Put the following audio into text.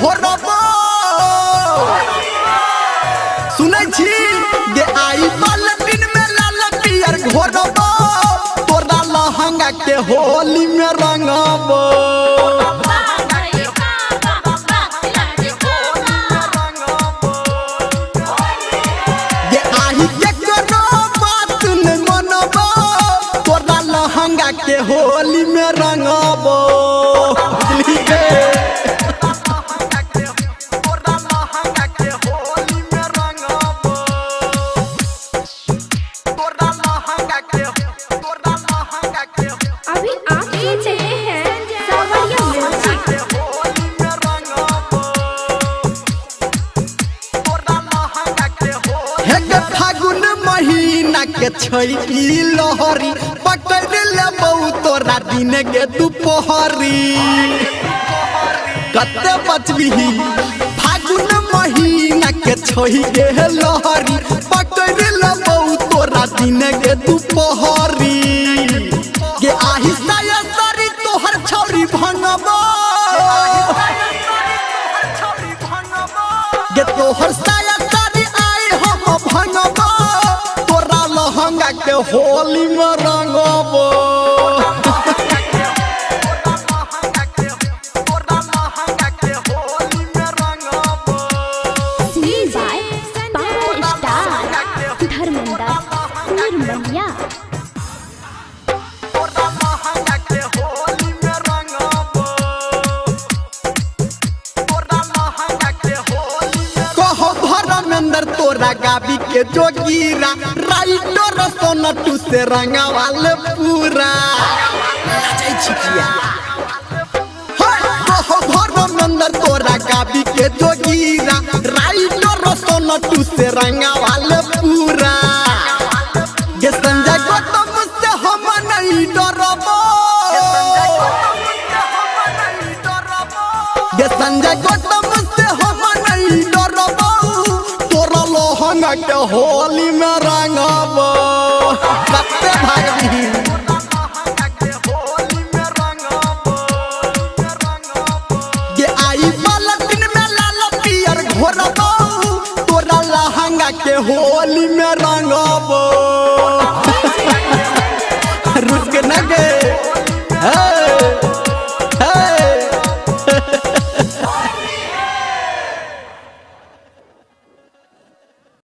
घोरबो। सुनै छी गे आई बाल्टीन में लाल पियर घोरबो, तोरा लहंगा के होली में रंगबो। गे आही के करो बात न मनबो, तोरा लहंगा के होली में रंगबो। बुझली गे? अभी आप सुन रहे हैं सावरिया म्यूजिक। हे गे फागुन महीना के छै ई लहरी, पकड़ लेबौ तोरा दिन गे दुपहरी। कते बचबिही? फागुन महीना के छै गे लहरी, पकड़ लेबौ तोरा दिन गे दुपहरी। गे आही साया सारी तोहर छौरी भंगबो, गे तोहर साया सारी आइ हम भंगबो, तोरा लहंगा के होली में रंगबो। Singing by power star Dharmendra Nirmaliya. कहो धर्मेंद्र तोरा गाबी के जोगीरा, राइटर सोनटू से रंगवाल पूरा। नाचै छी किया? हे, कहो धर्मेंद्र तोरा गाबी के जोगीरा, राइटर सोनटू से रंगवाल पूरा। गे संजय गौतम से हम नहीं डरबो, गे संजय गौतम से हम नहीं डरबो, तोरा लहंगा के होली में रंगबो। कते भागबी? गे आई बाल्टीन में लाल पियर घोरबो, तोरा लहंगा के होली में